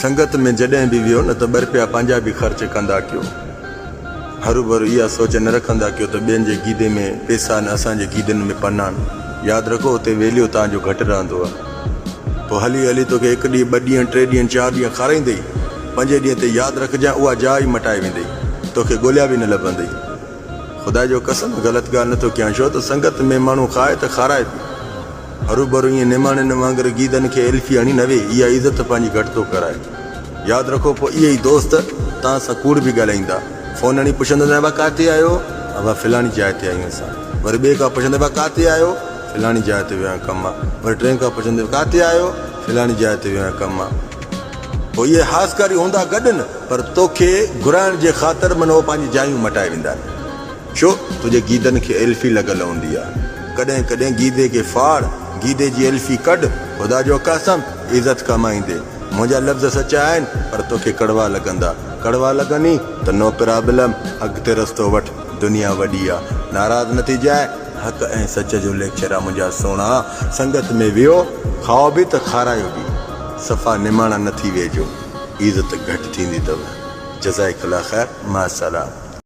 سنگت ۾ جڏهن به ويهو نه ته ٻه رپيا پنهنجا به خرچ ڪندا ڪيو. هروڀرو اها سوچ نه رکندا ڪيو ته ٻين جي گيدي ۾ پيسا آهن اسان جي گيدن ۾ پنا آهن. ياد رکو اتي ويليو توهان جو گهٽ رهندو آهي. پوء هلي هلي توکي هڪ ڏينهن، ٻه ڏينهن، ٽي ڏينهن، چار ڏينهن کارائيندئي. پنجين ڏينهن تي ياد رکجانء اها جاء ئي مٽائي ويندئي. توکي ڳوليا به نه لڀندئي. خدا جو قسم غلط ڳالهه نه ٿو ڪيان ڇو ته سنگت ۾ ماڻهو کائي ته کارائي به. هروڀرو ائين نماڻين وانگر گيدن کي ايلفي هڻي نه ويهه، اها عزت پنهنجي گهٽ ٿو ڪرائي. ياد رکو پوء اهي ئي دوست توهان سان ڪوڙ به ڳالهائيندا. فون هڻي پڇندس ابا ڪاٿي آهيو؟ ابا فلاڻي جاء تي آهيون اسان. وري ٻئي کان پڇندس ابا ڪاٿي آهيو؟ فلاڻي جاء تي ويو آهيان ڪم آ. وري ٽئين کان پڇندس ڪاٿي آهيو؟ فلاڻي جاء تي ويو آهيان ڪم آ. پوء اهي هاسڪاري هوندا گڏ نه پر توکي گهرائڻ جي خاطر من هو پنهنجي جايون مٽائي ويندا آهن. ڇو؟ تنهنجي گيدن کي ايلفي لڳل هوندي آ. ڪڏهن ڪڏهن گيدي کي ڦاڙ، گيدي جي ايلفي ڪڍ، خدا جو قسم، عزت ڪمائيندين. منهنجا لفظ سچا آهن پر توکي ڪڙوا لڳندا. ڪڙوا لڳني ته نو پرابلم، اڳتي رستو وٺ، دنيا وڏي آ. ناراض نه ٿيجانء، حق ۽ سچ جو ليڪچر آ منهنجا سهڻا. سنگت ۾ ويهو، کائو به ته کارايو به. صفا نماڻا نه ٿي ويهجو، عزت گهٽ ٿيندي اٿو. جزائڪ الله خير. مع السلام.